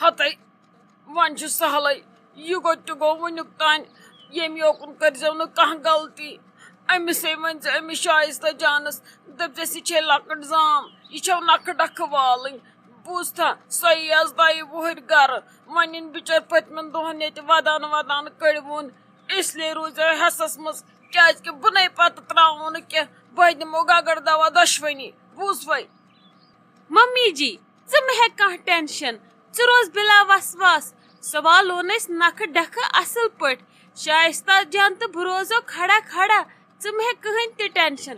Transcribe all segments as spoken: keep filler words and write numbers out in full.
پتَے وۄنۍ چھُ سہلٕے۔ یہِ گوٚو تہِ گوٚو وٕنیُک تام، ییٚمہِ یوکُن کٔرۍزیو نہٕ کانٛہہ غلطی۔ أمِسے ؤنۍ زِ أمِس شایستہ جانَس، دٔپۍزٮ۪س، یہِ چھے لۄکٕٹ زام، یہِ چھو نکھٕ ڈکھٕ والٕنۍ۔ بوٗزتھا، سۄ یی آز دَیہِ وُہٕرۍ گرٕ۔ وۄنۍ یِن بِچٲرۍ پٔتمٮ۪ن دۄہَن ییٚتہِ ودان ودان کٔڑۍ ووٚن۔ اس لیے روٗزیو حٮ۪سَس منٛز، کیٛازِکہِ بہٕ نَے پتہٕ ترٛاوو نہٕ کینٛہہ، بہٕ دِمو گگر دوا دۄشوٕنی۔ بوٗزوَے؟ ممی جی، ژٕ مہٕ ہےٚ کانٛہہ ٹینشن، ژٕ روز بِلا وسواس۔ سوال لون أسۍ نکھٕ ڈکھٕ اصل پٲٹھۍ۔ شایستہ جان تہٕ بہٕ روزو کھڑا کھڑا، ژٕ مہٕ ہےٚ کٕہٕنۍ تہِ ٹینشن۔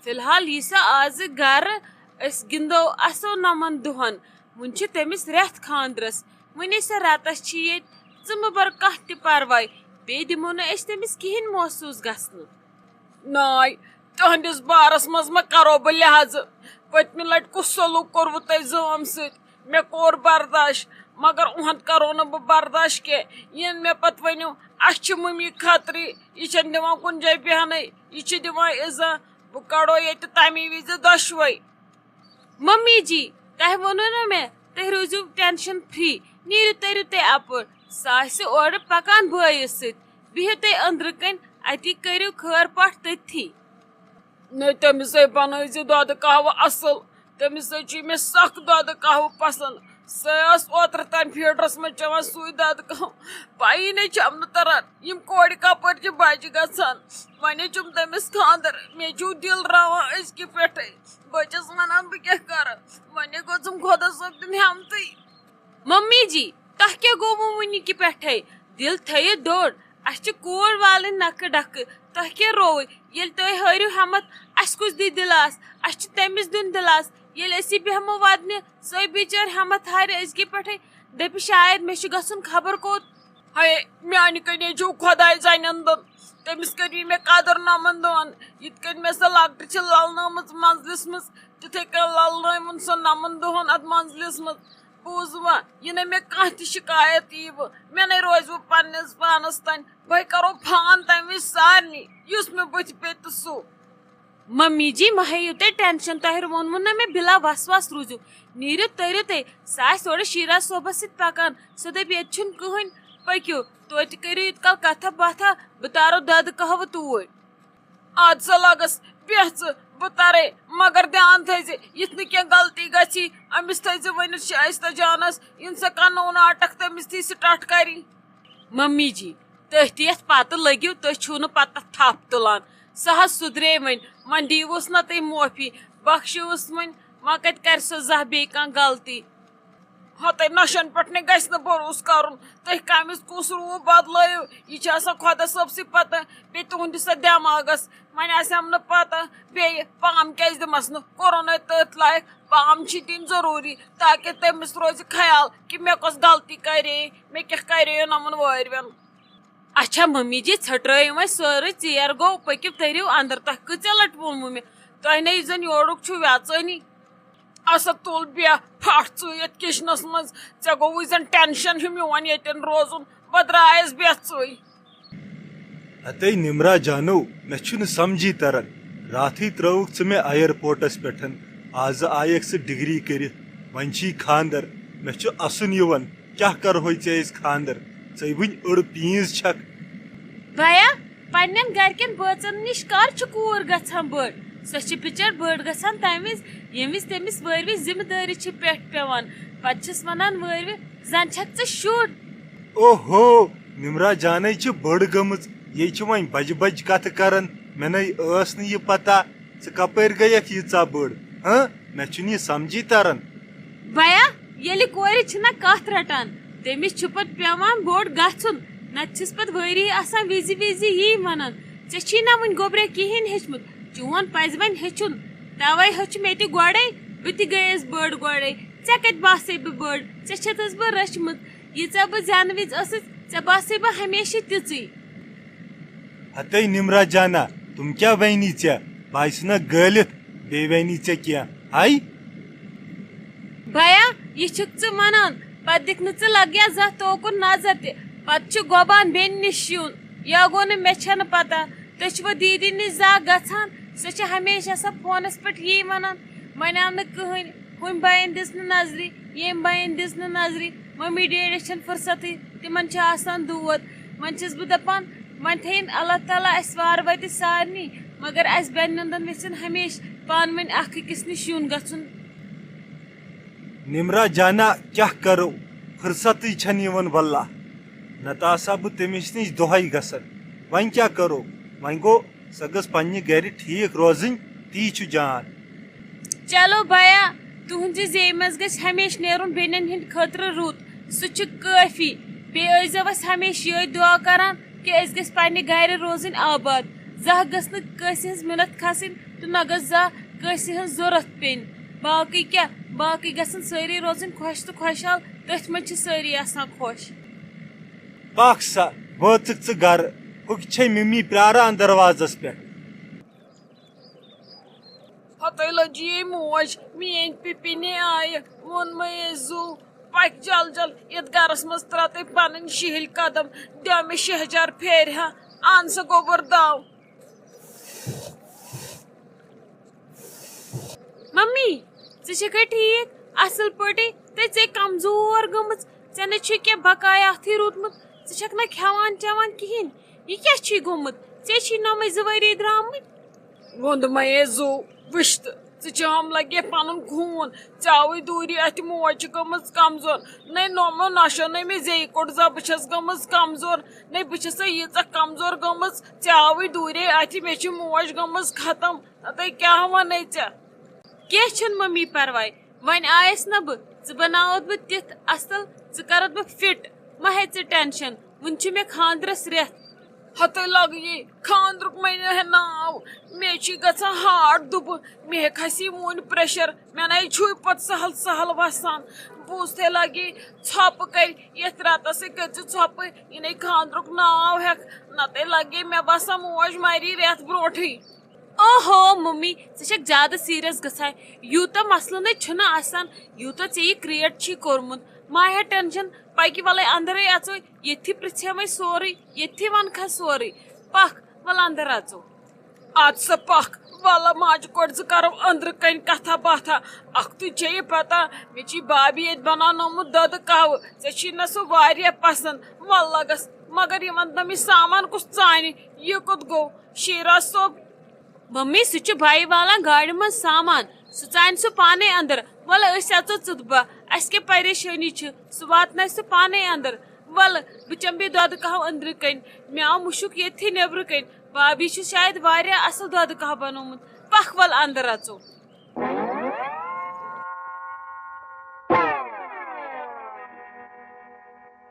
فی الحال یی سۄ آزٕ گرٕ، أسۍ گِنٛدو، اسو نَمَن دۄہن۔ وُنہِ چھِ تٔمِس رٮ۪تھ خاندرس، وُنے سۄ رٮ۪تس چھِ ییٚتہِ، ژٕ مہٕ بر کانٛہہ تہِ پرواے، بیٚیہِ دِمو نہٕ أسۍ تٔمِس کِہیٖنۍ محسوٗس گژھنہٕ۔ ناے، تُہنٛدِس بارس منٛز ما کرو بہٕ لحاظہٕ؟ پٔتمہِ لٹہِ کُس سلوٗک کوٚروٕ تۄہہِ زٲم سۭتۍ؟ مےٚ کوٚر برداش، مگر اُہُنٛد کرو نہٕ بہٕ برداش کینٛہہ۔ یِن مےٚ پتہٕ ؤنِو، اسہِ چھِ مُمی خطرٕے، یہِ چھَنہٕ دِوان کُنہِ جایہِ بیٚہنَے، یہِ چھِ دِوان اِزا۔ بہٕ کڑو ییٚتہِ تَمی وِزِ دۄشوَے۔ ممی جی، تۄہہِ ووٚنوٕ نا مےٚ، تُہۍ روٗزِو ٹینشن فری، نیٖرِو تٔرِو تُہۍ اَپٲرۍ۔ سۄ آسہِ اورٕ پکان بٲیِس سۭتۍ، بِہِو تُہۍ أنٛدرٕ کَنۍ، اَتی کٔرِو خٲر پاٹھ تٔتھی۔ نہ، تٔمِس ہے بنٲوزِ دۄدٕ قہوٕ اصل، تٔمِس ہے چھُ مےٚ سخ دۄدٕ قہوٕ پسند۔ سۄ ٲس اوترٕ تام فیٖڈرس منٛز چٮ۪وان سُے دۄدٕ قہوٕ۔ پَیی نَے چھَم نہٕ تران، یِم کورِ کپٲرۍ چھِ بجہِ گژھان۔ وۄنۍ چھُم تٔمِس خاندر، مےٚ چھُو دِل راوان أزکہِ پٮ۪ٹھَے۔ بہٕ چھَس وَنان، بہٕ کیٛاہ کَرٕ؟ وۄنۍ گوٚژھُم خۄدا صٲب دیُن ہٮ۪متٕے۔ ممی جی، تۄہہِ کیٛاہ گوٚوٕ وُنہِ کہِ پٮ۪ٹھَے؟ دِل تھٲیِو دوٚر، اَسہِ چھِ کوٗر والٕنۍ نَکھٕ ڈَکھٕ۔ تۄہہِ کیٛاہ رووُے؟ ییٚلہِ تُہۍ ہٲرِو ہٮ۪مَتھ، اَسہِ کُس دی دِلاس؟ اَسہِ چھُ تٔمِس دیُن دِلاس۔ ییٚلہِ أسۍ یہِ بیٚہمو وَدنہِ، سۄے بِچٲر ہٮ۪مَتھ ہارِ أزکہِ پٮ۪ٹھَے، دَپہِ، شاید مےٚ چھُ گژھُن خبر کوٚت۔ ہے، میٛانہِ کَنہِ چھُو خۄداے زَنٮ۪ن دۄن۔ تٔمِس کٔرِو مےٚ قدر نَمَن دۄہَن۔ یِتھ کٔنۍ مےٚ سۄ لۄکٹہِ چھِ لَلنٲومٕژ منزلِس منٛز، تِتھَے کٔنۍ لَلنٲوٕن سۄ نَمَن دۄہَن اَتھ منزلِس منٛز۔ بوٗزوا، یہِ نَے مےٚ کانٛہہ تہِ شِکایت یی وٕ، مےٚ نَے روزِ وٕ پنٛنِس پانَس تام۔ بہٕ کَرو فان تَمہِ وِزِ سارنٕے، یُس مےٚ بٕتھِ پیٚیہِ تہٕ سُہ۔ ممی جی، مہ ہیٚیِو تُہۍ ٹینشن، تۄہہِ ووٚنوُ نہ مےٚ بِلا وسواس روٗزِو، نیٖرِو تٔرِو تُہۍ۔ سۄ آسہِ اورٕ شیٖرا صٲبس سۭتۍ پکان، سُہ دپہِ، ییٚتہِ چھُنہٕ کٕہٕنۍ، پٔکِو توتہِ، کٔرِو یِتھ کال کتھا باتھا، بہٕ تارو دۄدٕ قہوٕ توٗرۍ۔ اَدٕ سا لگس، بیٚہہ ژٕ، بہٕ ترے، مگر دھیان تھٲیزِ، یِتھ نہٕ کینٛہہ غلطی گژھی، أمِس تھٲیزِ ؤنِتھ شایستہ جانس، یِن سا کانٛہہ نوٚو ناٹک تٔمِس تھی سٹارٹ کرِ۔ ممی جی، تٔتھۍ یَتھ پتہٕ لٔگِو، تُہۍ چھِو نہٕ پتہٕ تَتھ تھپھ تُلان۔ سۄ حظ سُدرے وۄنۍ، وۄنۍ دیٖوُس نہ تُہۍ معٲفی، بخشِوُس وۄنۍ، وۄنۍ کتہِ کرِ سۄ زانٛہہ بیٚیہِ کانٛہہ غلطی؟ ہۄتَے نشن پٮ۪ٹھ نے گژھِ نہٕ بروسہٕ کرُن۔ تُہۍ کمِس کُس روٗپ بدلٲیِو، یہِ چھِ آسان خۄدا صٲبسٕے پتہ۔ بیٚیہِ تُہنٛدِس اَتھ دٮ۪ماغس، وۄنۍ آسہِ ہم نہٕ پتہ، بیٚیہِ پام کیازِ دِمس نہٕ؟ کوٚرُن ہے تٔتھۍ لایق، پام چھِ دِنۍ ضروٗری، تاکہِ تٔمِس روزِ خیال کہِ مےٚ کۄس غلطی کرے، مےٚ کیٛاہ کریو نۄمن وٲرۍوٮ۪ن۔ اچھا ممی جی، ژھٹرٲیِو وۄنۍ سٲرٕے، ژیر گوٚو، پٔکِو تٔرِو اندر، تۄہہِ کۭژاہ لٹہِ ووٚنمُو مےٚ؟ تۄہہِ نے یُس زن یورُک چھُو وٮ۪ژٲنی۔ اَسا تُل بیٚہہ پھَٹھ ژٕے یَتھ کِچنَس منٛز، ژےٚ گوٚوُے زَن ٹٮ۪نشَن ہیوٗ میون ییٚتٮ۪ن روزُن، بہٕ درٛایَس بیٚہہ ژٕے۔ ہتے نمرا جانو، مےٚ چھُنہٕ سمجھی تران، راتھٕے ترٲوٕکھ ژٕ مےٚ ایئرپورٹس پٮ۪ٹھ، آزٕ آیَکھ ژٕ ڈگری کٔرِتھ، وۄنۍ چھی خاندر، مےٚ چھُ اَسُن یِوان، کیٛاہ کرہوے ژےٚ أسۍ خاندر؟ ژٕے وٕنۍ أڑ پیٖنز چھکھ۔ بیا، پننٮ۪ن گرِکٮ۪ن بٲژن نِش کر چھِ کوٗر گژھان بٔڑ؟ سۄ چھِ بِچٲر بٔڑ گژھان تمہِ وِزِ، ییٚمہِ وِزِ تٔمِس وٲروِ ذمہٕ دٲری چھِ پٮ۪ٹھ پٮ۪وان۔ پتہٕ چھِس ونان وٲروِ، زن چھکھ ژٕ شُر۔ اوہو، نمرا جانے چھِ بٔڑ گٔمٕژ، یے چھِ وۄنۍ بجہِ بجہِ کتھٕ کران۔ مےٚ نے ٲس نہٕ یہِ پتہ۔ ژٕ کپٲرۍ گٔیَکھ ییٖژاہ بٔڑ؟ ہاں، مےٚ چھُنہٕ یہِ سمجھی تران۔ بیا، ییٚلہِ کورِ چھِنہ کتھ رٹان، تٔمِس چھُ پتہٕ پٮ۪وان بوٚڑ گژھُن، نتہٕ چھِس پتہٕ وٲری آسان وِزِ وِزِ یی ونان، "ژےٚ چھی نہ وُنہِ گوٚبرے کِہیٖنۍ ہیٚچھمُت، چون پزِ وۄنۍ ہیٚچھُن، توے ہیوٚچھ مےٚ تہِ گۄڈے، بہٕ تہِ گٔیَس بٔڑ گۄڈے، ژےٚ کتہِ باسے بہٕ بٔڑ؟ ژےٚ چھَتھس بہٕ رٔچھمٕژ، ییٖژاہ بہٕ زٮ۪نہٕ وِزِ ٲسٕس، ژےٚ باسے بہٕ ہمیشہِ تِژٕے۔" ہتے نمرا جانا، تِم کیٛاہ وَنی ژےٚ؟ بہٕ آیہِ سُہ نہ گٲلِتھ، بیٚیہِ وَنی ژےٚ کینٛہہ۔ ہاے۔ بیا، یہِ چھُکھ ژٕ وَنان، پَتہٕ دِکھ نہٕ ژٕ لَگیا زانٛہہ توکُن نظر تہِ۔ پَتہٕ چھُ گۄبان بیٚنہِ نِش یُن۔ یا گوٚو نہٕ مےٚ چھَنہٕ پَتہ، تُہۍ چھِوا دیٖدی نِش زانٛہہ گژھان؟ سۄ چھِ ہمیشہِ آسان فونَس پٮ۪ٹھ یی وَنان، وۄنۍ آو نہٕ کٕہٕنۍ، ہُمۍ بَیَن دِژ نہٕ نظرِ، ییٚمۍ بَیَن دِژ نہٕ نظرِ۔ مٔمی ڈیڈیَس چھَنہٕ فرصتٕے، تِمَن چھِ آسان دود۔ وۄنۍ چھَس بہٕ دَپان، وۄنۍ تھٲیِن اللہ تعالیٰ اَسہِ وارٕ وَتہِ سارنٕے، مگر اَسہِ بیٚنہِ نُندَن ویٚژھِن ہمیشہِ پانہٕ ؤنۍ اَکھ أکِس نِش یُن گژھُن۔ نمرہ جانا، کیٛاہ کرو؟ فرصتٕے چھَنہٕ یِوان واللہ۔ نتہٕ آسہٕ ہا بہٕ تٔمِس نِش دۄہَے گژھان۔ وۄنۍ کیٛاہ کرو؟ وۄنۍ گوٚو، سۄ گٔژھ پننہِ گرِ ٹھیٖک روزٕنۍ، تی چھُ جان۔ چلو بیا، تُہنٛزِ زیٚیہِ منٛز گژھِ ہمیشہٕ نیرُن بیٚنٮ۪ن ہٕنٛدِ خٲطرٕ رُت۔ سُہ چھُ کٲفی۔ بیٚیہِ ٲسۍزیو اَسہِ ہمیشہٕ یِہوٚے دُعا کران کہِ أسۍ گٔژھۍ پننہِ گرِ روزٕنۍ آباد۔ زانٛہہ گٔژھ نہٕ کٲنٛسہِ ہٕنٛز مِنت کھسٕنۍ تہٕ نہ گٔژھ زانٛہہ کٲنٛسہِ ہٕنٛز ضوٚرتھ پیٚنۍ۔ باقٕے کیٛاہ، باقٕے گژھن سٲری روزٕنۍ خۄش تہٕ خۄشحال، تٔتھۍ منٛز چھِ سٲری آسان خۄش۔ پکھ سا، وٲژٕکھ ژٕ گرٕ، ہُکہِ چھے مِمی پیاران دروازس پٮ۪ٹھ۔ ہتٕے لٔجی یے موج، میٲنۍ پِپِنہِ آیہِ، ووٚنمَے زُو، پکھ جل جل، یتھ گرس منٛز ترٛاو تٔمۍ پنٕنۍ شِہِلۍ قدم، دِیو مےٚ شہجار پھیرِ ہا، اہن سا گوٚبُر داو۔ ممی، ژٕ چھکھے ٹھیٖک؟ اصل پٲٹھۍ؟ تہٕ ژے کمزور گٔمٕژ، ژےٚ نہ چھُے کینٛہہ بقایا اتھٕے روٗدمُت، ژٕ چھکھ نہ کھٮ۪وان چٮ۪وان کِہیٖنۍ، یہِ کیٛاہ چھُے گوٚمُت؟ ژےٚ چھی نۄمے زٕ ؤری درٛامٕتۍ۔ ووٚندمَے زُو، وٕچھ تہٕ، ژٕ چام لگے پنُن خوٗن، ژےٚ آوٕے دوٗری اتھِ، موج چھِ گٔمٕژ کمزور، نے نومو نشو نے مےٚ زیٚیہِ کوٚٹ زا، بہٕ چھس گٔمٕژ کمزور، نے بہٕ چھسے ییٖژاہ کمزور گٔمٕژ، ژےٚ آوٕے دوٗرے اتھِ، مےٚ چھِ موج گٔمٕژ ختم، نتہٕ کیٛاہ ونَے ژےٚ؟ کینٛہہ چھُنہٕ ممی پرواے، وۄنۍ آیس نہ بہٕ، ژٕ بناوتھ بہٕ تیُتھ اصل، ژٕ کرتھ بہٕ فٹ، مہ ہے ژٕ ٹینشن، وُنہِ چھُ مےٚ خاندرس رٮ۪تھ۔ ہتٕے لگہٕ یی خاندرُک مےٚ نہ ہے ناو، مےٚ چھُے گژھان ہارٹ دُبہٕ، مےٚ ہے کھسی وُنہِ پریشر، مےٚ نَے چھُے پتہٕ سہل سہل وسان۔ بوٗزتھے لگی ژھۄپہٕ کَرِ، یتھ رٮ۪تس ہے کٔرۍ زِ ژھۄپہٕ، یہِ نے خاندرُک ناو ہٮ۪کھ، نتہٕ لگے مےٚ باسان موج مری رٮ۪تھ برونٹھٕے۔ اوہو ممی، ژٕ چھکھ زیادٕ سیریس گژھان۔ یوٗتاہ مسلہٕ نَے چھُنہٕ آسان، یوٗتاہ ژےٚ یہِ کریٹ چھی کوٚرمُت۔ مہ ہےٚ ٹینشن، پکہِ ولے اندرے اژو، ییٚتھی پرژھے وۄنۍ سورُے، ییٚتھی ونکھا سورُے۔ پکھ، ول اندر اژو۔ اد سا پکھ، ولہ ماجہِ کورِ زٕ کرو أنٛدرٕ کنۍ کتھا باتھا۔ اکھتُے چھے یہِ پتہ، مےٚ چھِ بابی ییٚتہِ بناونومُت دۄدٕ قہوٕ، ژےٚ چھی نہ سُہ واریاہ پسند۔ ولہ لگس، مگر یہِ ون تہٕ مےٚ، سامان کُس ژانہِ؟ یہِ کوٚت گوٚو؟ شیراز صٲب۔ ممی، سُہ چھُ بھایی والان گاڑِ منٛز سامان، سُہ ژانہِ سُہ پانے اندر۔ ولہٕ أسۍ اژو ژٕ تہٕ بہٕ، اسہِ کیٛاہ پریشٲنی چھِ، سُہ واتناوِ سُہ پانے اندر۔ ولہٕ بہٕ چمہٕ بیٚیہِ دۄدٕ قہوٕ أنٛدرٕ کنۍ، مےٚ آو مُشُک ییٚتھی نیٚبرٕ کنۍ۔ بابی چھُ شاید واریاہ اصل دۄدٕ قہوٕ بنومُت۔ پکھ ول اندر اژو۔